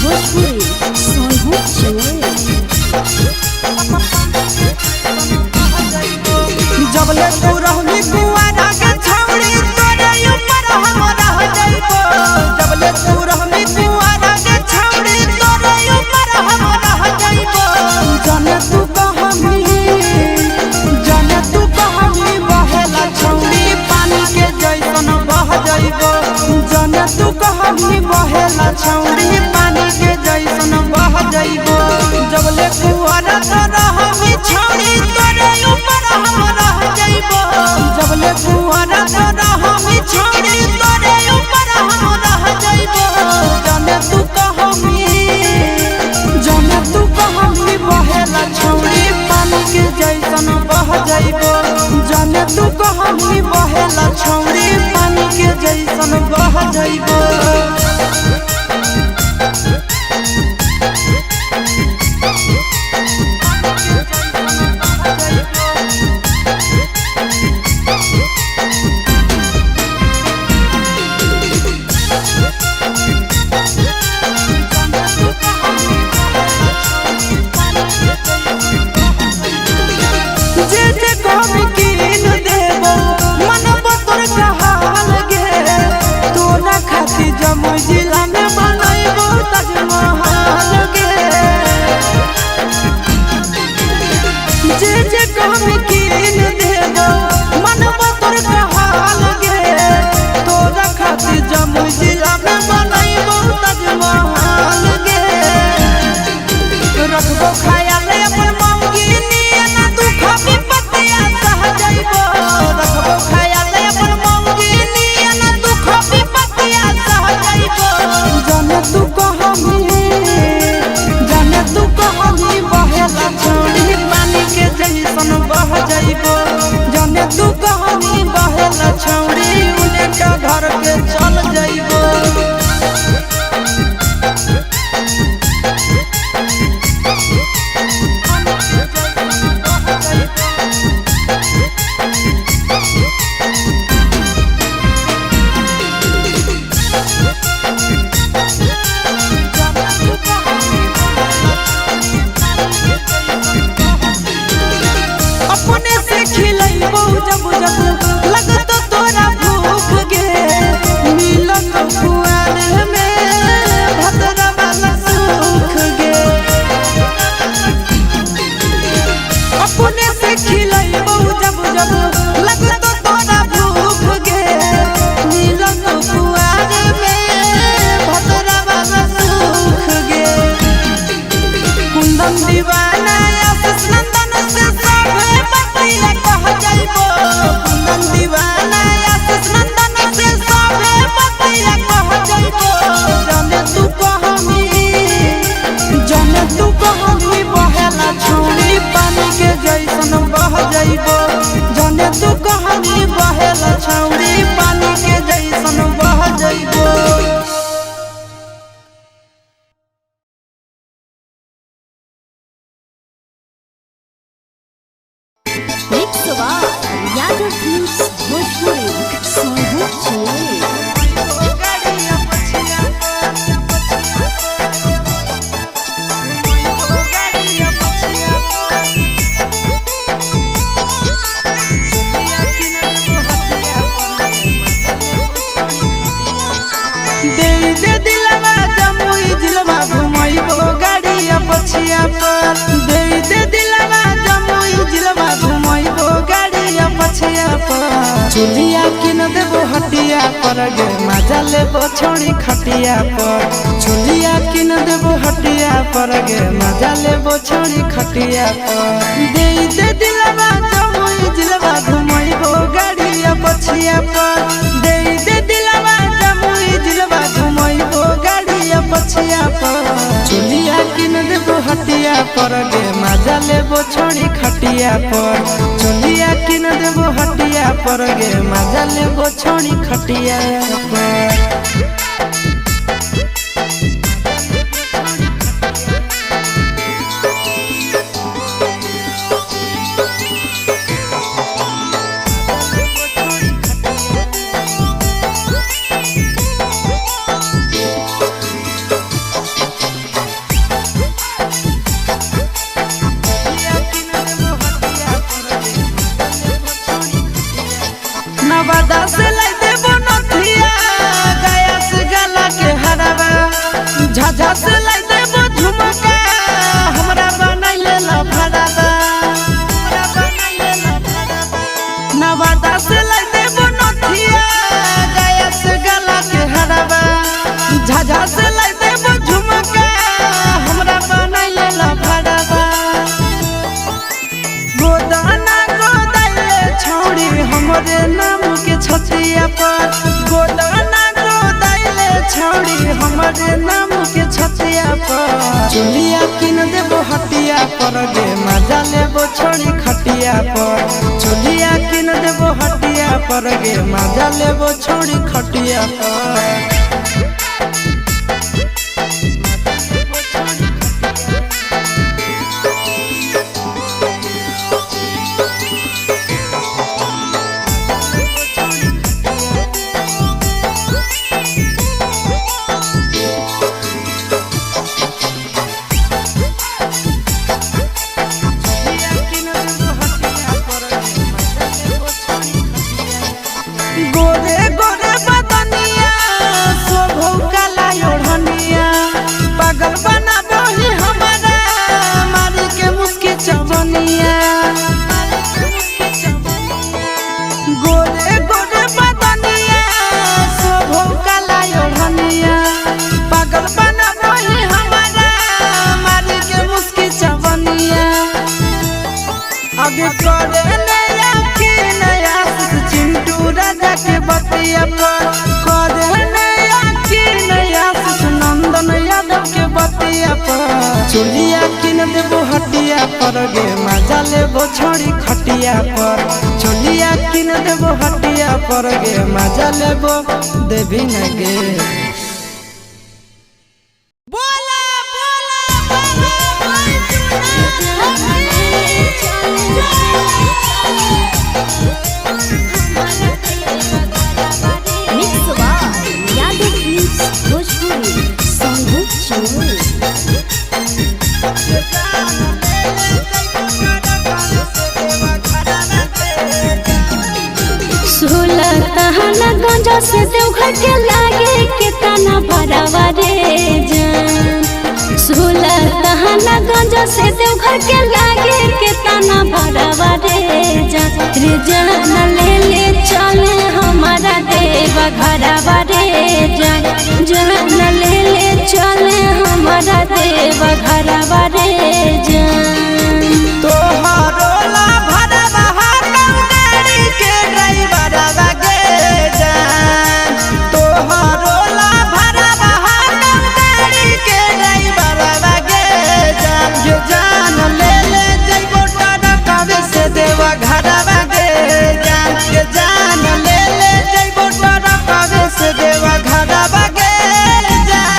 भोजपुरी सोनू चोरी। जबले तू रहली कुआरा के छौड़ी तोरे ऊपर हम रह जइबो। जबले तू रहली कुआरा के छौड़ी तोरे ऊपर हम रह जइबो। जाने तू कहमी, जाने तू कहमी बहेला छौड़ी पानी के जैसन बह जइबो। जाने तू कहमी बहेला छौड़ी पानी के जैसन बह जइबो। जबले कुआरा तो रहली छौड़ी तोरे ऊपर हम रह जइबो। जबले कुआरा तो रहली छौड़ी तोरे ऊपर हम रह जइबो। जाने तू कहमी, जाने तू कहमी बहेला छौड़ी पानी के जैसन बह जइबो। जाने तू कहमी बहेला छौड़ी पानी के जैसन बह जइबो। जे जे कहबी कीन देबो, मनबो तोर कहाल गे। तोरा खातिर जमुई जिला में बनैबो ताजमहल गे। जे जे कहबी कीन देबो, मनबो तोर कहाल गे। तोरा खातिर जमुई जिला में बनैबो ताजमहल गे। रखबो ख्याल अपन मौगी नियन दुख विपत्तिया सह जइबो। रखबो ख्याल अपन मौगी नियन दुख विपत्तिया सह जइबो। जाने तू कहमी, जाने तू कहमी बहेला छौड़ी पानी के जैसन बह जइबो। जाने तू कहमी बहेला छौड़ी उने का घर के चल जइबो। अपने से खिलैबो जब जब लगत तोरा भूख गे। मिलत कुआर में भद्रा वाला सुख गे। अपने से खिलैबो जब जब लगत तोरा भूख गे। मिलत कुआर में भद्रा वाला सुख गे। कुंदन दीवाना आशीष नंदन से सभे बतैया कह जइबो। कुंदन दीवाना आशीष नंदन से सभे बतैया कह जइबो। जाने तू कहमी, जाने तू कहमी बहेला छौड़ी पानी के जैसन बह जइबो। जाने तू कहमी बहेला छौड़ी पानी के जैसन बह जइबो। मिक्स बार यादव फिल्म्स भोजपुरी सोनू चोरी। दे दे दिलवा जमुई जिलवा घुमैबो गाड़िया पछिया पर। दे दे दिलवा जमुई जिलवा घुमैबो गाड़िया पछिया पर। चुलिया किन देबो हटिया पर गे, मजा लेबो छोड़ी खटिया पर। चुलिया किन देबो हटिया पर गे, मजा लेबो छोड़ी खटिया पर। दे दे दिलवा जमुई जिलवा घुमैबो गाड़िया पछिया पर। दे दे दिलवा जमुई जिलवा घुमैबो गाड़िया पछिया पर। चुलिया किन देबो हटिया पर गे, मजा लेबो छोड़ी खटिया पर। चुलिया किन देबो हटिया पर गे, मजा लेबो छोड़ी खटिया पर। झाझा से लाई देबो झुमका हमरा बनाइले ला भराबा। नवादा से लाई देबो नथिया गया से गला के हराबा। झाझा से लाई देबो झुमका हमरा बनाइले ला भराबा। गोदाना गोदाइले छौड़ी हमरे नाम के छतिया पर। गोदाना गोदाइले छौड़ी हमरे नाम के छतिया पर। चुलिया किन देबो हटिया पर गे मजा लेबो छोड़ी खटिया पर। चुलिया किन देबो हटिया पर गे मजा लेबो छोड़ी खटिया पर। गोरे गोरे बदनिया शोभो काला ओढ़निया पागल बनाबही हमारा मारी के मुस्की चवनिया। गोरे गोरे बदनिया शोभो काला ओढ़निया पागल बनाबही हमारा मारी के मुस्की चवनिया। आगे करे नया के नया चिंटू राजा के बतिया पर। करे नया के नया नंदन यादव के बतिया पर। चुलिया किन देबो हटिया पर गे मजा लेबो छोड़ी खटिया पर। चुलिया किन देबो हटिया पर गे मजा लेबो देवी न गे। बोला बोला बाबा mix by Yadav films Bhojpuri Sanghu Chamoli. सोलह तहना गंजा से देवघर के लागे के तना भरावा रे जान। सोलह तहना गंजा से देवघर के लागे के तना भरावा रे जान। रे जान ले ले चले हमारा देवा घरावा रे जान। जान ले ले चले हमारा देवा घरावा रे जान। तोहरो ला भरवा हाकम गाड़ी के ड्राइवरवा गे जान। तोहरो ला भरवा हाकम गाड़ी के ड्राइवरवा गे जान। ये जान ले ले जइबो टरकावे से देवा घरवा गे जान। ये जान ले ले जइबो टरकावे से देवा घरवा गे जान।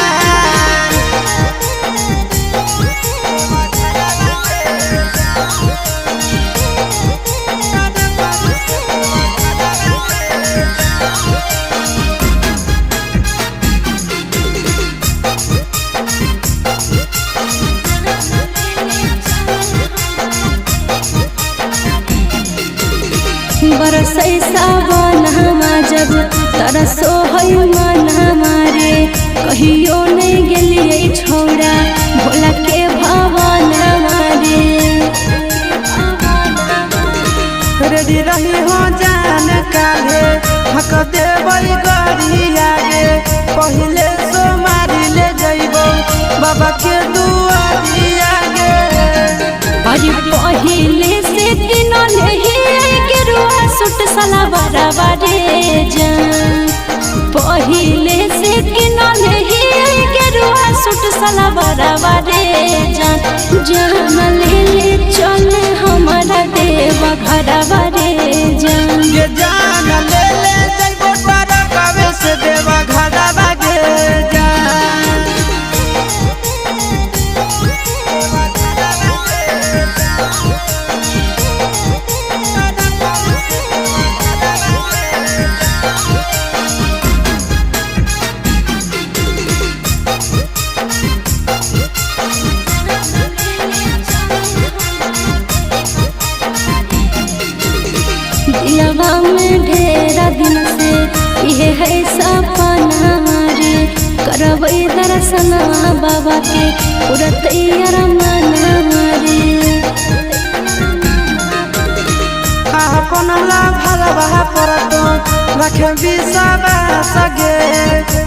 बरसै सावन जब तरसो है मन हमारे कहियो नहीं गेलियै छौड़ा भोला के भवन हमारे। रेडी रही हो जान काहे हक देबै गरिया गे। पहिले सोमारी ले जइबो बाबा के दुआरिया गे। अरे पहिले से किनल हे गेरुआ सूट सलवारवा रे जान। पहिले से किनल हे गेरुआ सूट सलवारवा रे जान। जान ले ले चल हमारा देवा घरवा रे जान। ये जान ले ले जइबो टरकावे से देवा घरवा गे जान। दिलवा में ढेरा दिन से ये है सपना रे। करबै दर्शनवा बाबा के पूरा तैयार मना रे। अपन ला भरवा पर तो रखे विश्वास गे,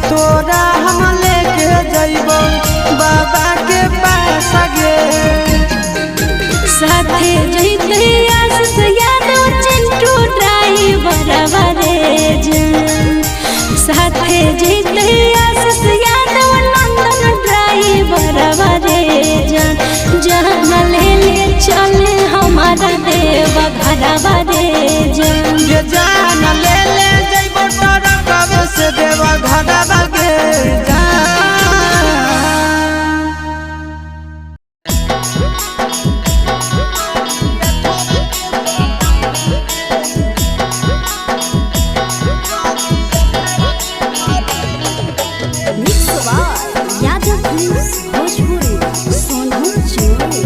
तोरा हम लेके जइबो बाबा के पास गे। साथे जइते आशीष यादव चिंटू ड्राइवर रे जान, साथे जइते आशीष यादव नंदन ड्राइवर रे जान, जान ले ले चले हमारा देव घरवा रे जान। ये जान ले ले जइबो ट्रकवे से देवा घरवा गे जान। Mix by Yadav news Bhojpuri Sonu Chamoli.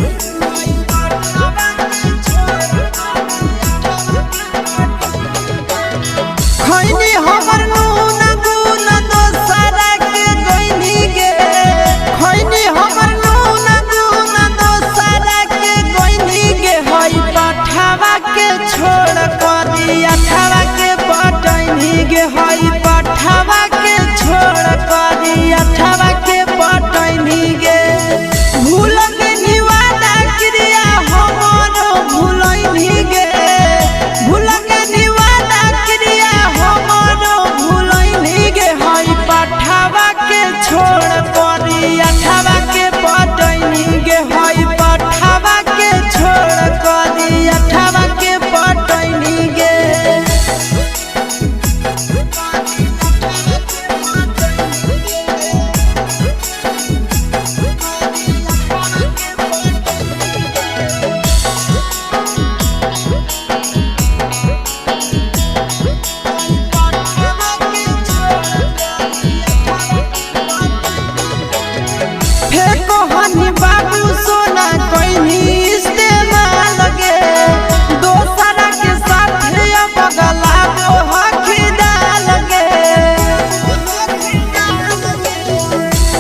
खैनी हमर नून गुन दोसरा के गइनी गे, खैनी हमर नून गुन दोसरा के गइनी गे। हई पठावा के छोड़ करी अठावा के पटैनी गे, हई पठावा के छोड़ करी अठावा के पटैनी गे। भूल गेनी वादा क्रिया हमर भूलैनी गे, भूल गेनी वादा क्रिया हमर भूलैनी गे। हई पठावा के छोड़ करी अठावा के पटैनी गे, हई पठावा के छोड़ करी अठावा के पटैनी गे। फेको हनी बाबू सोना कोइनी इस्तेमाल गे, दोसरा के साथ अब गला हखी गे।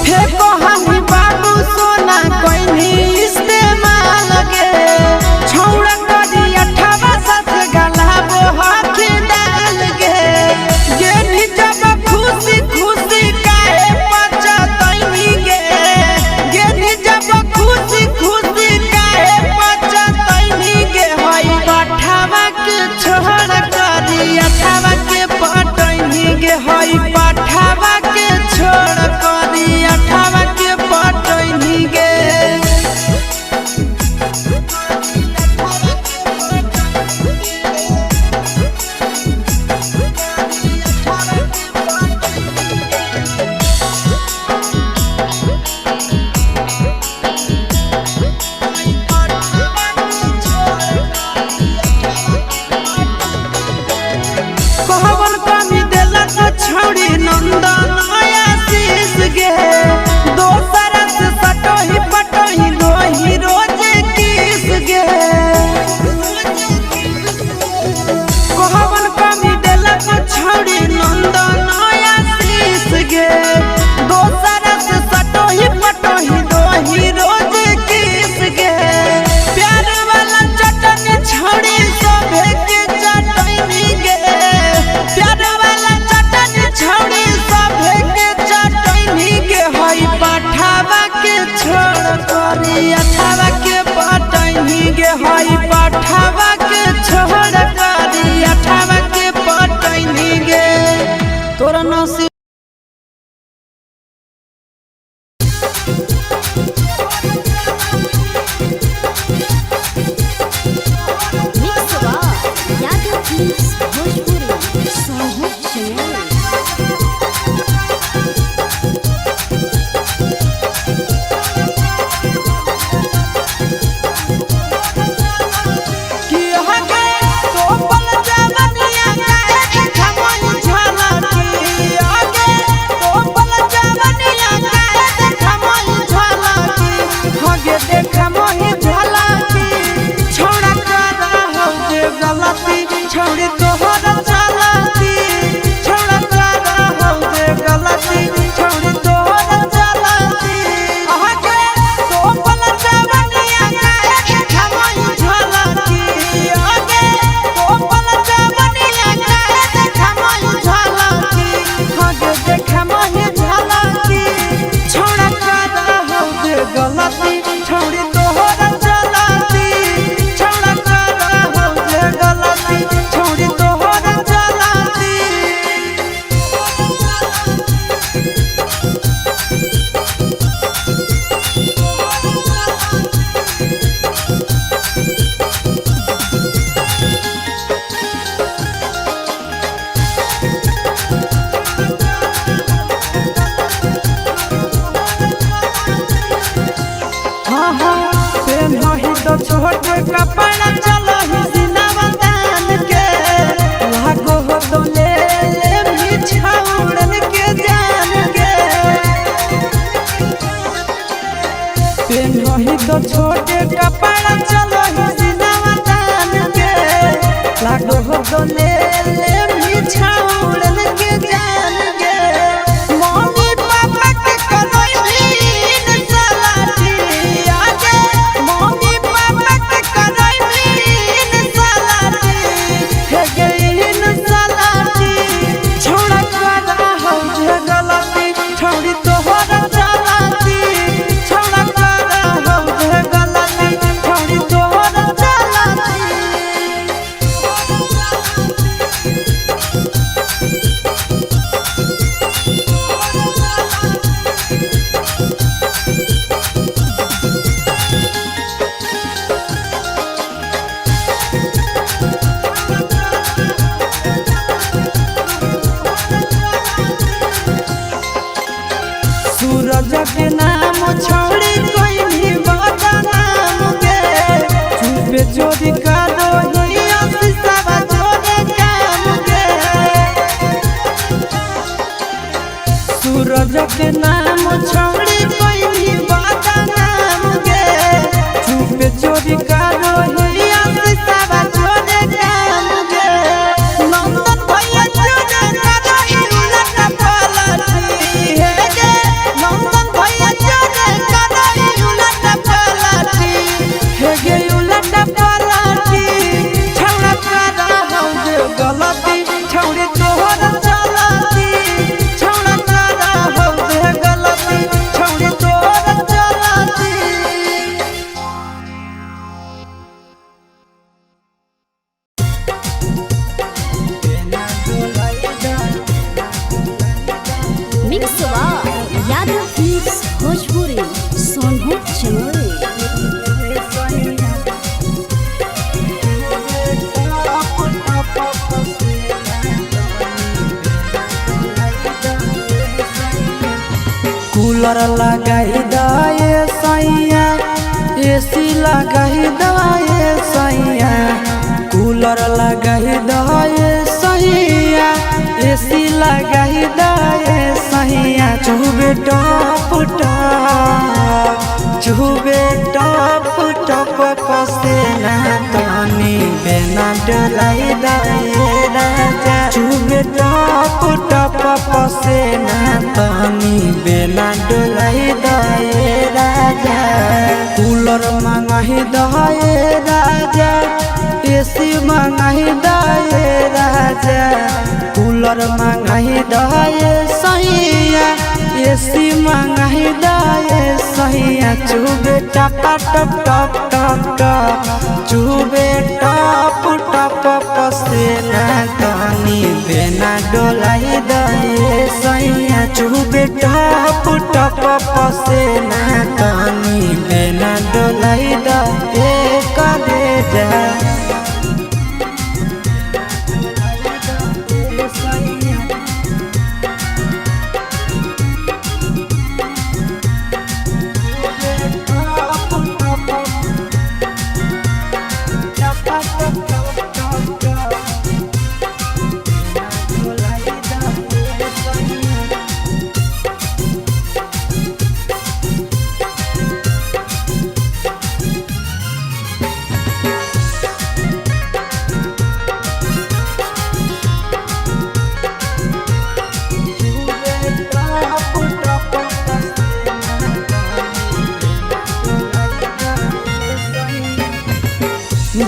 फेको हनी बाबू सोना कोइनी इस्तेमाल गे, छौड़ा करी अठावा साथ गला हखी डाल गे। गेनी जब खुशी खुशी काहे पचतैनी गे, गेनी जब खुशी खुशी काहे पचतैनी गे। हई पठावा के छोड़ करी अठावा के पटैनी गे, हई पठावा के छोड़ करी अठावा के पटैनी गे। कहवन कमी देलक छौड़ी नंदन आशीष गे, दोसर से सटोही पटोही लोही रोज किस गे। कहवन कमी देलक छौड़ी नंदन आशीष गे, दोसर से सटोही पटोही लोही रोज किस गे। प्यार वाला चटनी छौड़ी सभे के चटनी गे, प्यार वाला चटनी छौड़ी सभे के चटनी गे। हई पठावा के छोड़ करी अठावा के पटैनी गे, हई पठावा के छोड़ करी अठावा के पटैनी गे। तोरा नसीब mix by Yadav news Bhojpuri Sonu Chamoli. कि हगे तोपल जवनिया काहे देखा मोहि झलकी, हगे तोपल जवनिया काहे देखा मोहि झलकी, हगे देखा मोहि झलकी। छौड़ा कर हौ जे गलती, छौड़ी। तो छोट कपड़ा चलो ही सिनावा दान के लागो हो तो ले ले बिछाउड़न के जान के। पेनही तो छोटे कपड़ा चलो ही सिनावा दान के लागो हो तो ले ले बिछाउड़न के जान के। मम्मी पापा के करैबीन सलाटी आगे, मम्मी पापा के करैबीन सलाटी हे गईन सलाटी। छोड़ा करा हो जे गलती छोड़ी तोहर चलाती, छोड़ा करा हो जे गलती छोड़ी तोहर चलाती। सूरज के नाम छोड़ी कोई भी बदनाम के चुपे चोरी करो ही अफसवा जोरे काम के। सूरज के नाम छोड़ी कोई भी बदनाम के चुपे चोरी करो ही अफसवा जोरे काम के। नंदन भैया चोरे करो ही उलट पलटी हे गे, नंदन भैया चोरे करो ही उलट पलटी हे गे उलट पलटी। छौड़ा करा हौ जे गलती छौड़ी तोहर चलती, छौड़ा करा हौ जे गलती छौड़ी तोहर चलती। Mix by Yadav films Bhojpuri Sonu Chamoli. Cooler लगाई दए सैया, एसी लगाई दए सैया, कूलर लगाई दए सैया, एसी लगाई दए सैया। चुबे टप टप, चुबे टप टप पसेना तनी बेना डोलाई दए राजा। चुबे टप टप पसेना तनी बेना डोलाई दए राजा। कूलर मंगाही दए राजा, एसी मंगाही दए राजा, कूलर मंगाही दए सैया, एसी मंगाही दए सैया। चुबे टप टप टप टप टप, चुबे टप टप पसेना तनी बेना डोलाई दए सैया। चुबे टप टप पसेना तनी बेना डोलाई दए करे जा।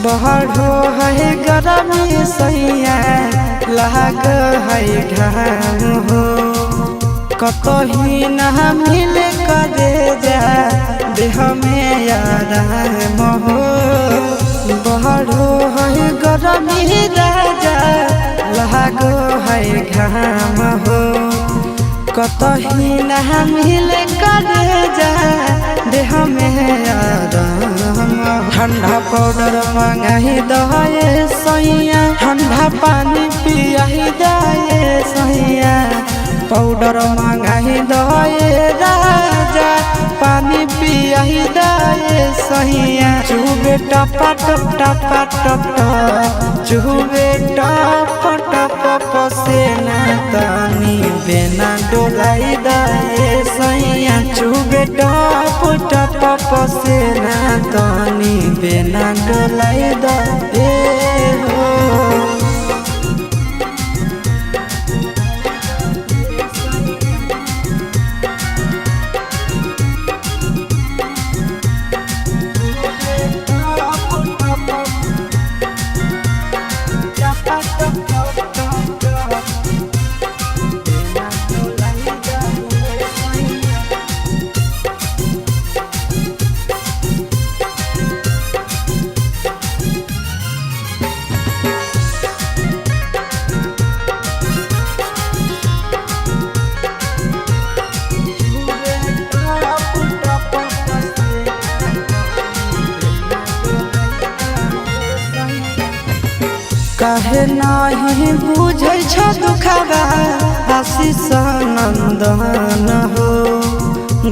बढ़ो है गरमी सैया लाग है घाम हो, कतही ना मिल करे जा देह में आराम हो। बढ़ो है गरमी राजा लाग है घाम हो, कतही ना मिल करे जा देह में आराम। ठंडा पाउडर मंगाही दए सैया, ठंडा पानी पियाही दए सैया, पाउडर मंगाही दए राजा, पानी पियाही दए सैया। चुबे चुबे टपा टप टपा टप टप, चुबे टप टप पसेना तनी बेना डोलाई दे सैया, चुबे टप टप पसेना तनी बेना डोलाई दे हो। काहे नाही बुझै छ दुखबा आशीष नंदन हो,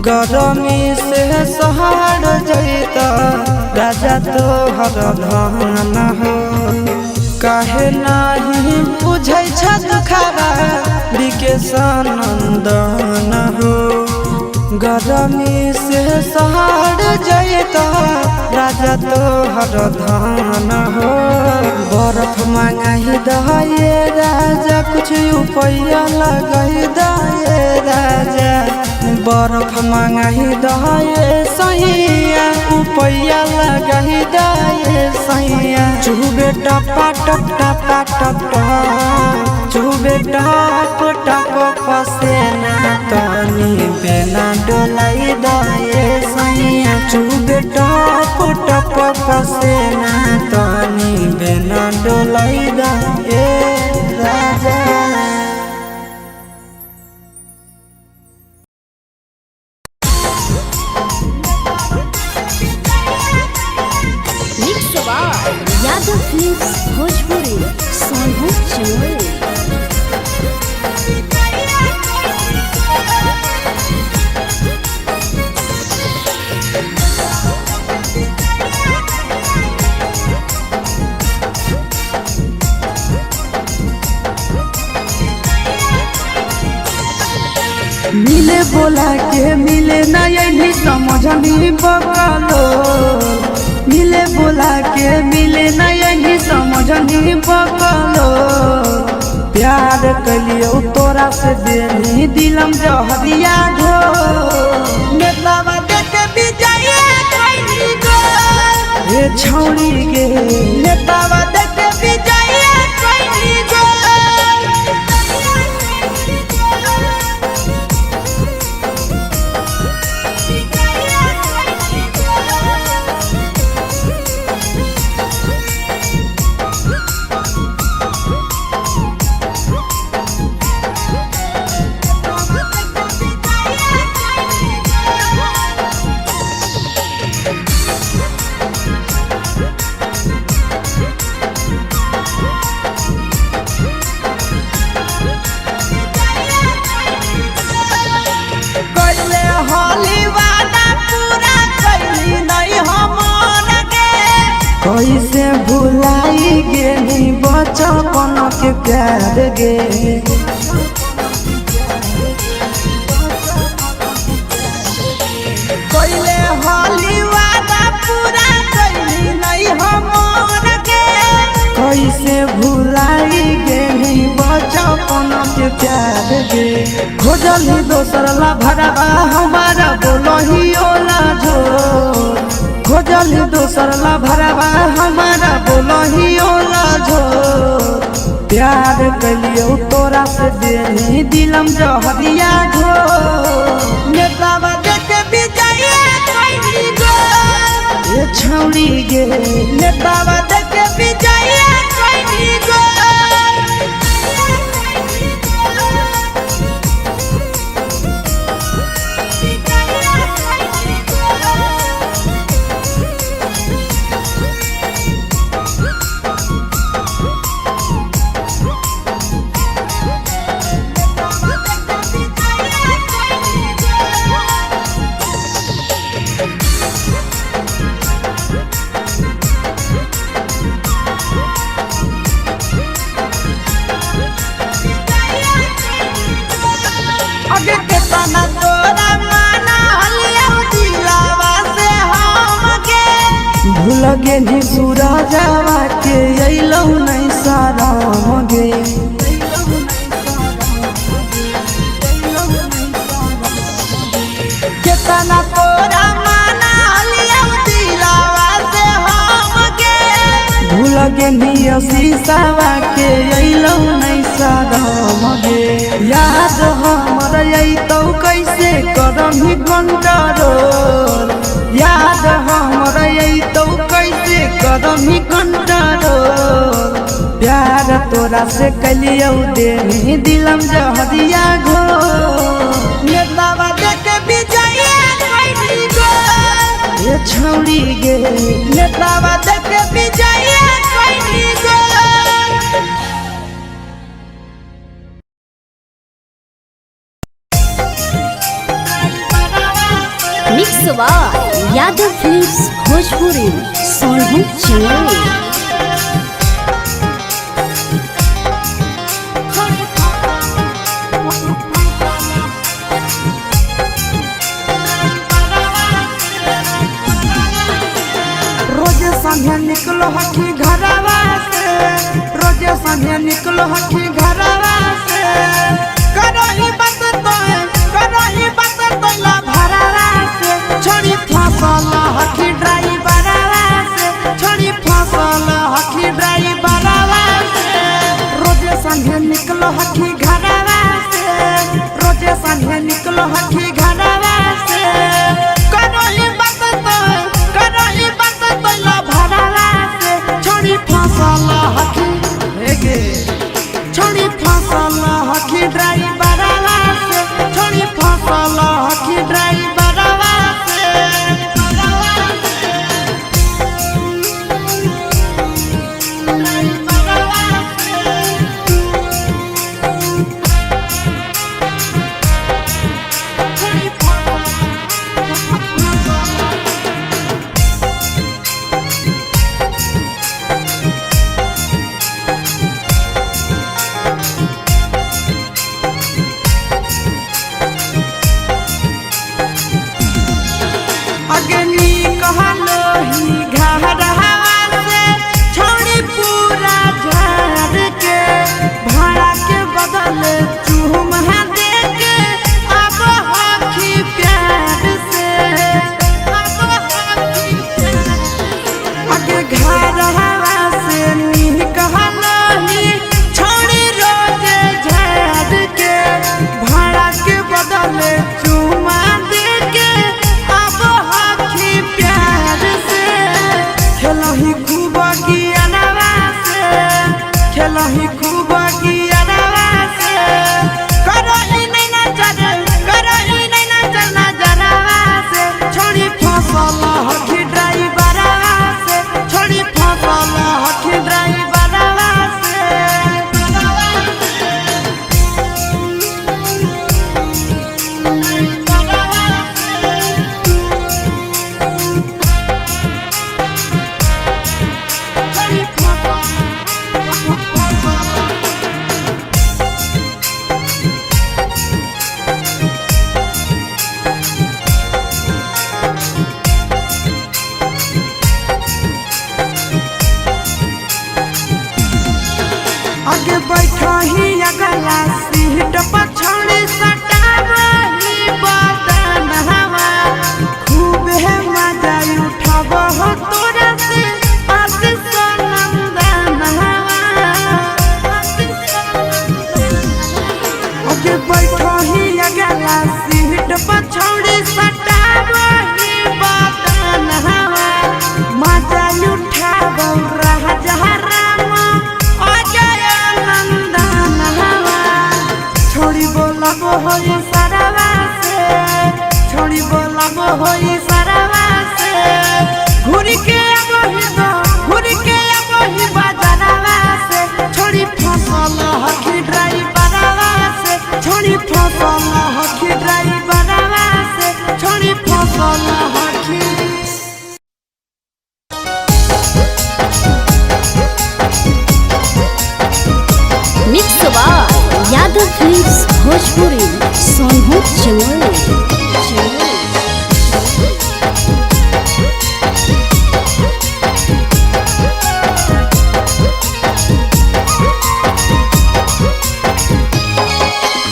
गरमी से सहर जैत राजा तोहर धन हो। काहे नाही बुझै छ दुखबा विकेश नंदन हो, गरमी से सहर जैत राजा तोहर धन हो। बर्फ मंगाई दे राजा, कुछ रुपया लगाई दे राजा, बर्फ मंगाई दे सैया, रुपया लगाई दे सैया। चुबे टपा टप टपा टप टप, चुबे टप टप पसेना तनी बेना डोलाई दे सैया, चुबे टप टप पसेना तनी बेना डोलाई दे राजा। Mix by Yadav films Bhojpuri Sonu Chamoli. मिले बोला के मिले ना यही समझनी बकलो, मिले बोला के मिले ना यही समझनी बकलो। प्यार कलियो तोरा से देनी दिलम जहरिया घो, नेतावा देख विजय कैली गो हे छौड़ी गे, नेतावा देख विजय कैली गो। कैसे भुलाई गेली बचपन के प्यार गे, कैले होली वादा पूरा कैली नहीं हमर गे, कैसे भुलाई गेली बचपन के प्यार गे। खोजली दोसर ला भरवा हमारा बोलही ओला झो, खोजली दोसर ला भरवा हमारा बोलही ओला झो। प्यार कलियो तोरा से देनी दिलम जहरिया घो, नेतावा देख विजय कैली गो हे छौड़ी गे, नेतावा देख विजय कैली गो। लगे नी सूरजवा के अइलौ नहीं शरम गे। केतना तोरा माना लियौ दिलावा से हम गे। भूल गे नी शीशावा के अइलौ नहीं शरम गे। याद हमर अइतौ कैसे करम कंट्रोल। याद हमर अइतौ कैसे करम कंट्रोल। प्यार तोरा से कलियौ देनी दिलम जहरिया घो। नेतावा देख विजय कैली गो ये छौड़ी गे। नेतावा देख विजय कैली गो। Mix by Yadav films Bhojpuri Sonu Channel. रोज संध्या निकलो हखी घरवा से। रोज संध्या निकलो हखी घरवा से। करही बात तोय करही बात तोला भरवा से। छोड़ी फसल हखी ड्राइवरवा से। छोड़ी फसल हखी ड्राइवरवा से। रोज संध्या निकलो हखी घरवा से। रोज संध्या निकलो हखी घरवा से। करही बात तोय करही बात तोला भरवा से। छोड़ी फसल हखी गे। छोड़ी फसल हखी ड्राइवरवा से। छोड़ी फसल हखी ड्राइवरवा से। अग्नि कहलो ही घरवा से। छोड़ी पूरा झाड़ के भाड़ा के बदले चूम दे के अब हखी प्यार से। अब हखी प्यार अगे घरवा से नी कहलो ही छोड़ी रोज झाड़ के भाड़ा के बदले चूमा दे के अब हखी प्यार से। खेलही खूब गियनवा से। खेलही खूब गियनवा से। करही नहीं नजर करही नहीं नजर नजरवा से। छोड़ी फसल हखी ड्राइवरवा से। छोड़ी फसल हखी ड्राइवरवा से। आगे बैठो ही अगला सीट पर छोड़ी सटावही बदन हवा। खूब है मजा उठाब हो तोरा से आशीष नंदन हवा। आगे बैठो ही अगला सीट पर छोड़ी सटावही बदन हवा। मजा उठाब राजा राम अजय नंदन हवा। छोड़ी बोलब हो सारा।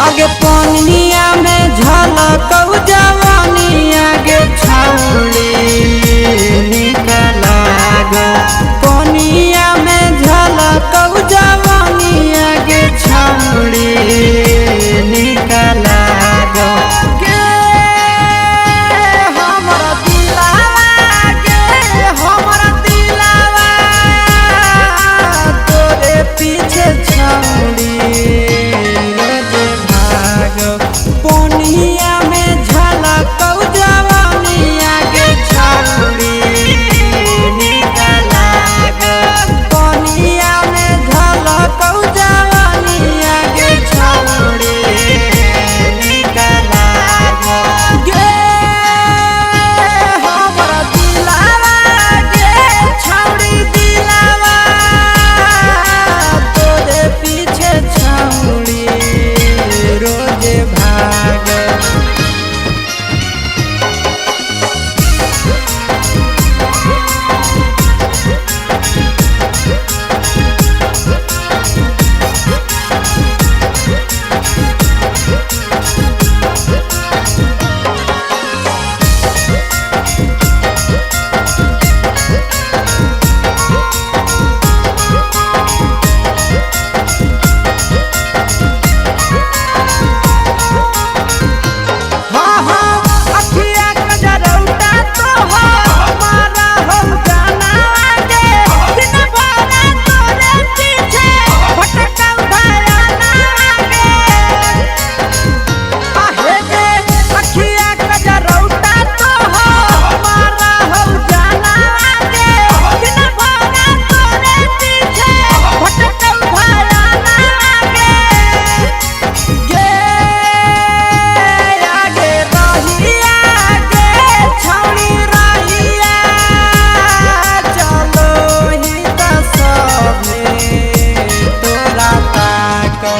आगे पनिया में झलक जवानी आगे छौड़ी निकलाग। पनिया में झलक जवानी आगे छौड़ी निकलाग। गे हमरा दिलावा, गे हमरा दिलावा, तोरे पीछे छौड़ी रोज भाग। पनिया में झलक जवानी आगे छौड़ी निकलाग। पनिया में झलक जवानी आगे छौड़ी निकलाग। गे हमरा दिलावा, गे छौड़ी दिलावा, तोरे पीछे छौड़ी रोज भाग। हाँ हाँ अखिया कजरौटा तोहर मारा हो जाना गे, दिन भरा तोरे पीछे भटकौ भयाना गे। आहे गे अखिया कजरौटा तोहर मारा हो जाना गे, दिन भरा तोरे पीछे भटकौ भयाना गे। गे आगे रहिया, गे छौड़ी रहिया, चलो ही त सभे तोरा ताकौ।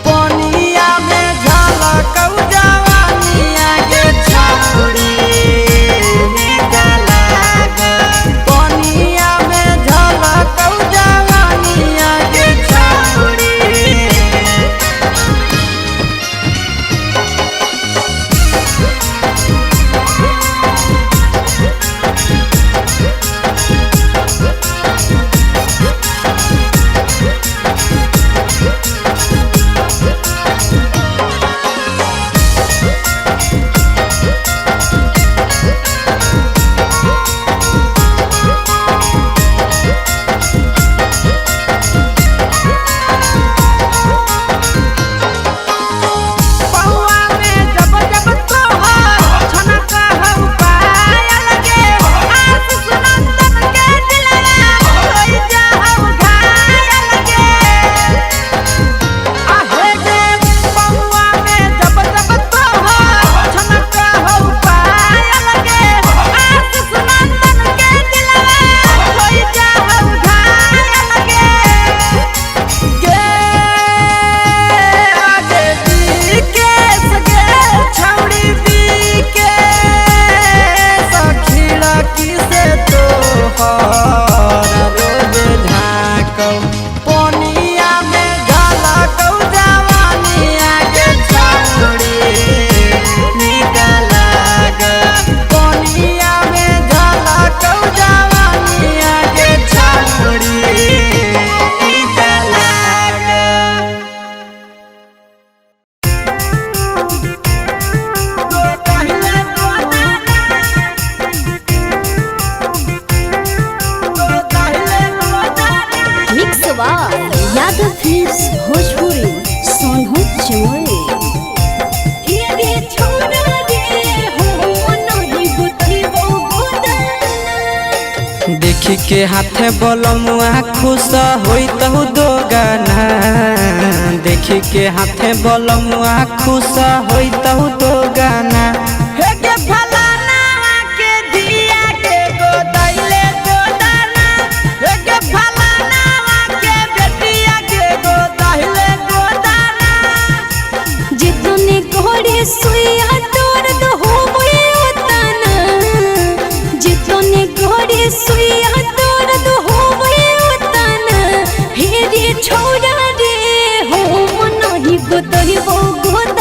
पनिया में झलकौ जवानी आगे छौड़ी निकलाग। पनिया में झलकौ जवानी आगे छौड़ी। पौआ में जब जब तोहर छनक हौ पायल गे, आशीष नंदन के दिलवा होई जाहौ घायल गे। आहे गे पौआ में जब जब तोहर छनक हौ पायल गे, आशीष नंदन के दिलवा होई जाहौ घायल गे। गे आगे बीकेस गे छौड़ी बीकेस, खिड़की से तोहर रोज झाँकौ। पनिया में झलकौ जवानी आगे छौड़ी निकलाग। पनिया में झलकौ जवानी आगे छौड़ी निकलाग। Mix by Yadav films Bhojpuri Sonu Jamui. देखी के हाथे बलमुआ खुश होई तहु दो गाना। देखी के हाथे बलमुआ खुश होई तहु दो गाना। हे के फलाना के धिया के गोदैले गोदाना, हे के फलाना के बेटिया के गोदैले गोदाना। जितने घोड़े सुइया दर्द होवे उतना, जितने घोड़े सुइया दर्द होवे उतना, हे रे छोड़ा रे हो मनही गोतही हो गोदाना।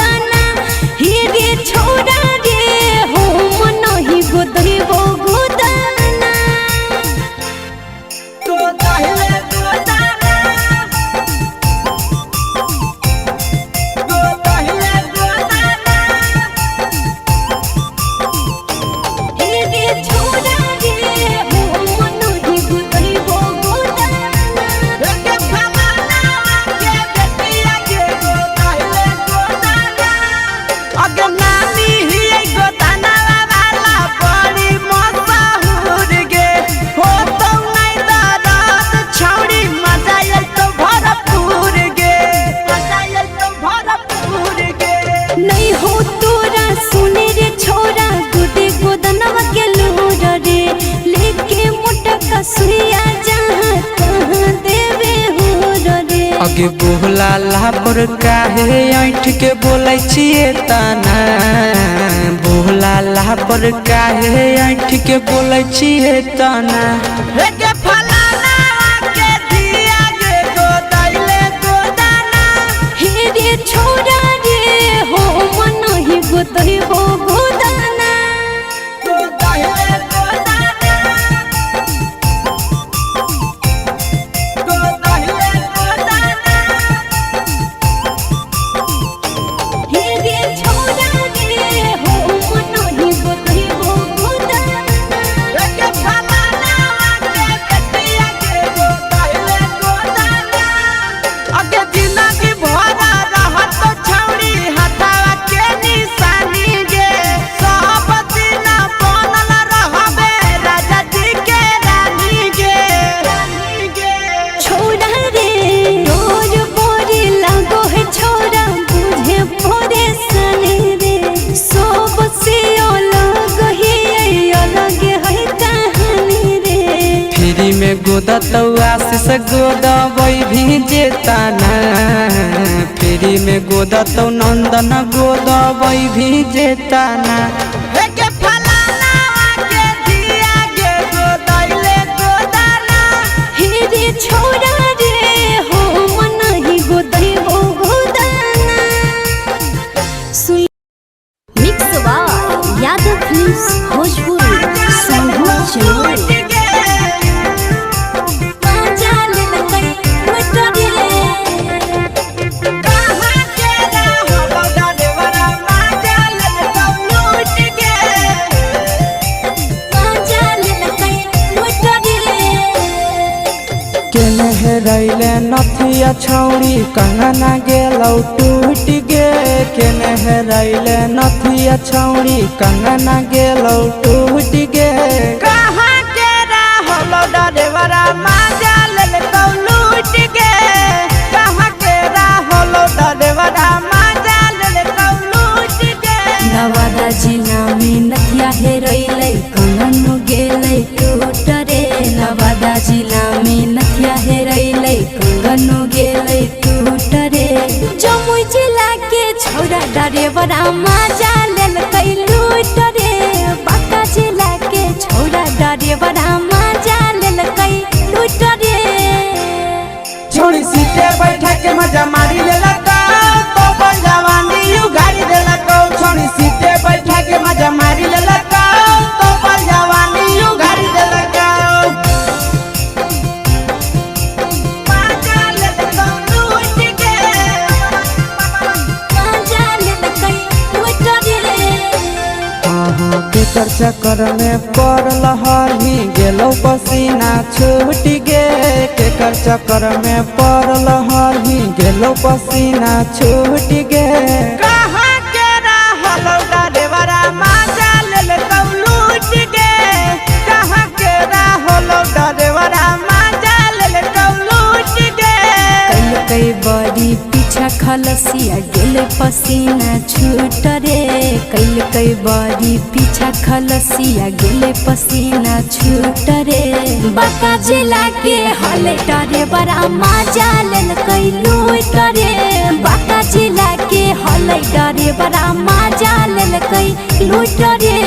सुइया जहाँ तहाँ देवे हो रे। अगे बोला ला पर काहे ऐठ के बोलै छियै तना, बोला ला पर काहे ऐठ के बोलै छियै तना। हे के फलाना के धिया गे गोदाइले गोदाना। हे रे छोरा रे हो मन ही गोतई हो गोदाना। गोदाइले गोदाना, गोदाइले गोदाना। हे रे छोरा रे हो मन ही गोतई हो गोदाना। के फलाना के बेटिया के गोदाइले गोदाना। अगे जिंदगी भरा रहत छौड़ी हथवा के निशानी गे, सब दिन बनल रहबे राजा जी के रानी गे। छोरा रे रोज बोरी लागो है छोरा बुझे भोरे सने रे, सब से अलग ही अलग है कहानी रे। फ्री में गोदतौ आशीष गोदबै भी जेताना, फ्री में गोदतौ नंदन गोदबै भी जेताना। हे के फलाना के धिया गे गोदाइले गोदाना। हे रे छोरा रे हो मन ही गोदई हो गोदाना। सुन mix by Yadav films Bhojpuri Sonu Chamoli. जाल लकई मोटर रे। कहाँ के रहलो डरेवरा माजल लूट गे। जाल लकई मोटर रे। केने हेरैले नथिया छौरी कंगना गेलौ टूट गे, केने हेरैले नथिया छौरी कंगना गेलौ टूट गे। कहाँ के रहलो डरेवरा माजल लूट गे, कहाँ के रहलो डरेवरा माजल लूट गे। नवादा जिला में नथिया हेरैलै कंगन गेलै टूट रे। नवादा जिला में नथिया हेरैलै कंगन गेलै टूट रे। जमुई जिला के छौरा डरेवरा माजा लेलकै लूट रे। बांका जिला के छौरा डरेवरा माजा लेलकै लूट रे। छोड़ी सीटे बैठा के मजा मारी लेलक, तो बन जवानी उगारी देलक। छोड़ी सीटे बैठा के मजा मारी लेलक, तो बन जवानी उगारी देलक। मजा लेलक लूट गे। माजा लेलकै लूट रे। केकर चक्कर में पड़ल हही गेलौ पसीना छूट गे, केकर चक्कर में पड़ल हही गेलौ पसीना छूट गे। कहाँ के रहलौ डरेवरा माजा लेलकौ लूट गे, कहाँ के रहलौ डरेवरा माजा लेलकौ लूट गे। कई बड़ी पीछा खलसिया गेल पसीना छूट रे। कैल बड़ी पीछा खलसिया गेल पसीना छूट रे। बांका जिला के हले डरेवरा माजा लेलकै लूट रे। बांका जिला के हले डरेवरा माजा लेलकै लूट रे।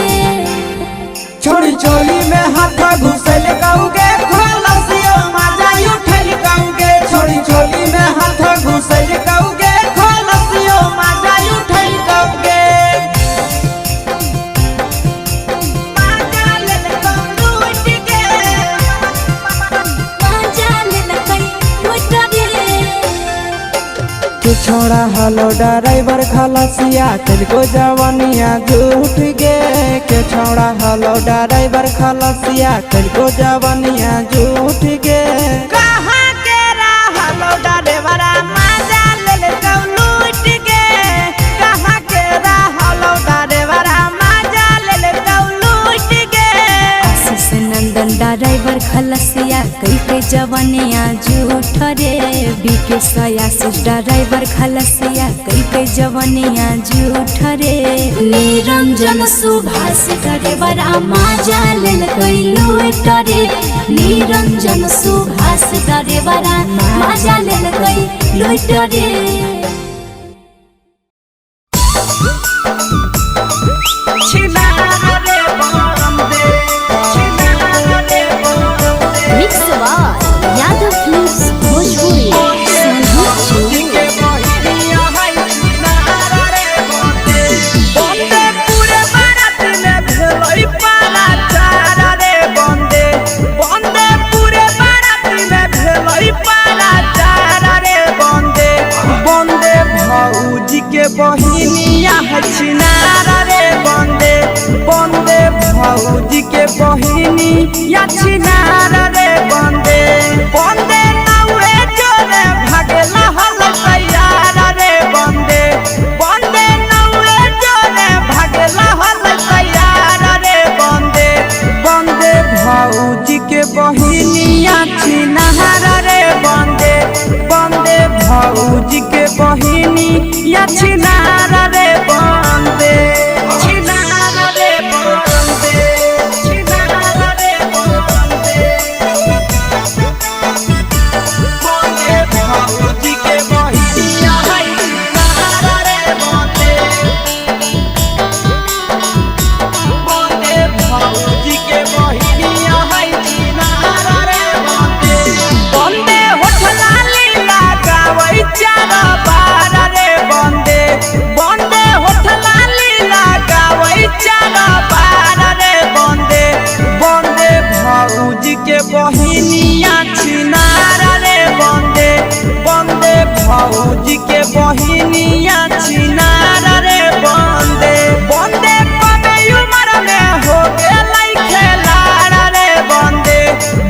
छोड़ी चोली में हाथ घुसल कौगे, खोलसियो माजा उठल कौगे। छोड़ी चोली में हाथ घुसल कौगे, खोलसियो माजा उठल कौगे। माजा लेलकौ लूट गे। माजा लेलकै लूट रे। के छोड़ा हलो ड्राइवर खलसिया तिनको जवानिया झूठ गे, के छोड़ा हलो ड्राइवर खलसिया तिनको जवानिया झूठ गे। कहाँ के रहलो ड्राइवरा माजा लेलकौ लूट गे, कहाँ के रहलो ड्राइवरा माजा लेलकौ लूट गे। आशीष नंदन चंदन ड्राइवर खलसिया कई के जवनिया झूठ रे। बीके सयासी ड्राइवर खलसिया कई के जवनिया झूठ रे। निरंजन सुभाष ड्राइवर माजा लेल कैलू रे। निरंजन सुभाष ड्राइवर माजा लेल कैलू रे। Mix by Yadav films Bhojpuri Sonu Chinu. के बहिनिया छिनारा रे बंदे बंदे भौजी के बहिनी या छिनारा रे बंदे बंदे नौए जोरे भागेला हल तैयार रे बंदे बंदे नौए जोरे भागेला हल तैयार रे बंदे बंदे भौजी के बहिनिया छिनारा रे बंदे बंदे भौजी के बहिनी या छिनारा रे बंदे छिनारा रे बंदे छिनारा रे बंदे बंदे भौजी के बहिनिया है छिनारा रे बंदे बंदे भौजी के बहिनिया है छिनारा रे बंदे बंदे होठ लाली लगावै चार बार रे बंदे बंदे होठ लाली लगावै चार बार रे बंदे बंदे भौजी के बहिनिया छिनारा रे बंदे बंदे भौजी के बहिनिया छिनारा रे बंदे बंदे कबे उमर में हो गेलै खेलारा रे बंदे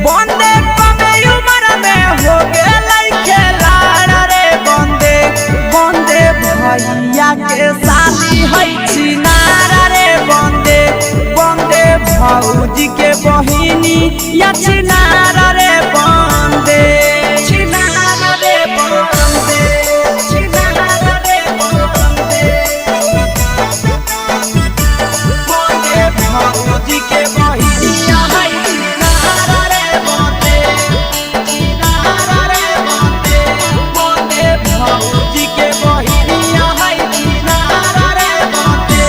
बंदे कबे उमर में हो गेलै खेलारा रे बंदे बंदे भैया के साली है छिनारा रे बंदे बंदे भौजी के बहिनी या छिनारा रे बंदे छिनारा रे बंदे छिनारा रे बंदे बंदे भौजी के बहिनिया है छिनारा रे बंदे छिनारा रे बंदे बंदे भौजी के बहिनिया है छिनारा रे बंदे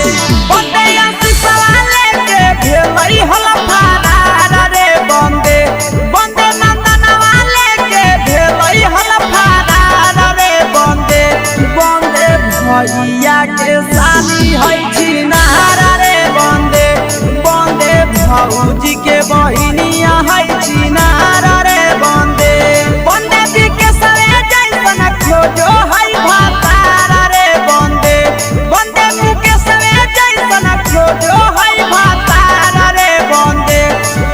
बंदे आशीषवा लेके भेलै हल फरार रे बंदे बंदे नंदनवा लेके भेलै हल फरार रे बंदे बंदे भैया के साली है छिनारा रे बंदे बंदे भौजी के बहिनिया है छिनारा रे बंदे बंदे जी के सरे जैसन खोजो है भातारा रे बंदे बंदे मुकेशवे जैसन खोजो है भातारा रे बंदे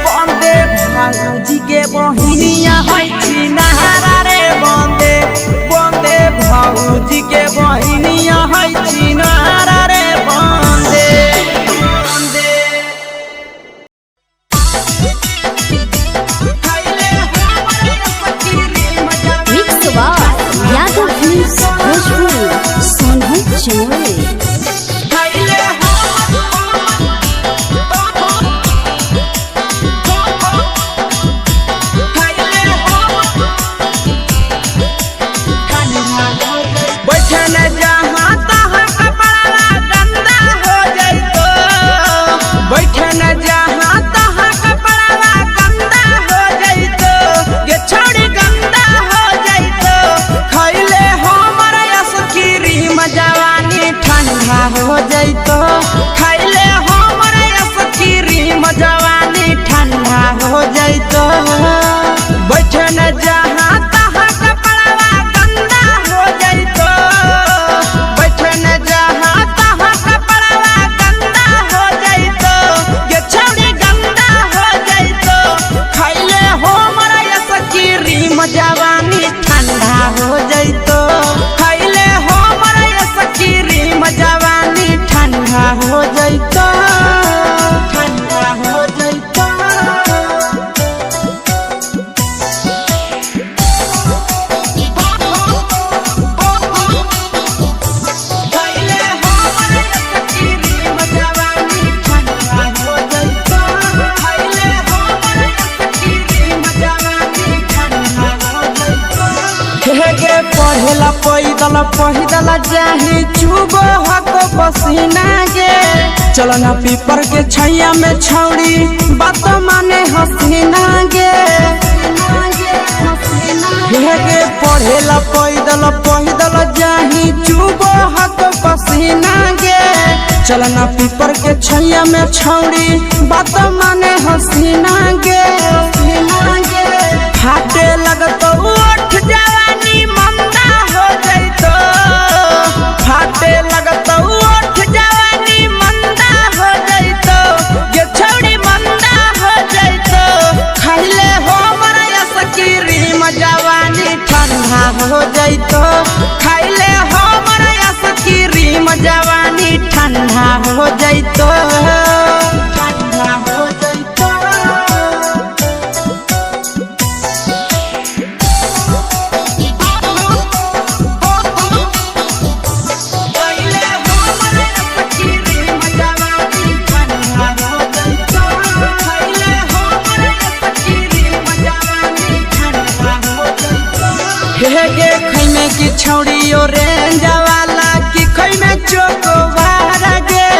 बंदे भौजी के बहिनिया है छिनारा रे बंदे बंदे भौजी के बहिनिया है छिनारा रे बंदे बंदे। पैदल पैदल जाही चुबो हको पसीना गे। चलना पीपर के छैया में छौड़ी बात माने हसीना गे। हे गे पढ़ेला पैदल पैदल जाही चुबो हको पसीना गे। चलना पीपर के छैया में छौड़ी बात माने हसीना गे। फाटे लगतो उठ जवानी मंदा हो जैतो। फाटे लगतो उठ जवानी मंदा हो जैतो ये छौड़ी मंदा हो जैतो। खैले हो मरा आइसक्रीम जवानी ठंडा हो जैतो। खैले हो मरा आइसक्रीम जवानी ठंडा हो जैतो। ठंडा हो जैतो। हे गे खैमे की छौड़ी ऑरेंज वाला की खैमे चोकोबार गे।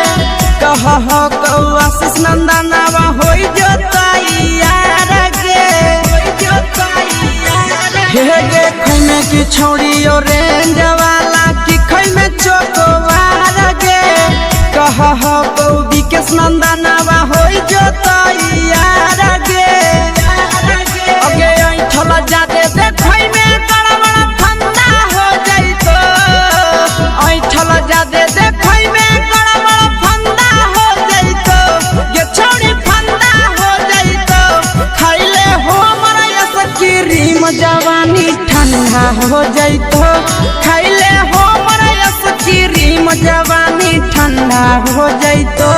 कह हो कौआ आशीष नंदनवा होई जोताई यार गे। हे गे खैमे की छौड़ी ऑरेंज वाला की खैमे चोकोबार गे। कह हो कौ विकेश नंदनवा होई जोताई यार गे। अगे ऐठल जादे देखै में बड़ा बड़ा फंदा हो जैतो। ऐठल जादे देखै में बड़ा बड़ा फंदा हो जैतो ये छौड़ी फंदा हो जैतो। खैले हो मरा आइसक्रीम जवानी ठंडा हो जैतो। खैले हो मरा आइसक्रीम जवानी ठंडा हो जैतो।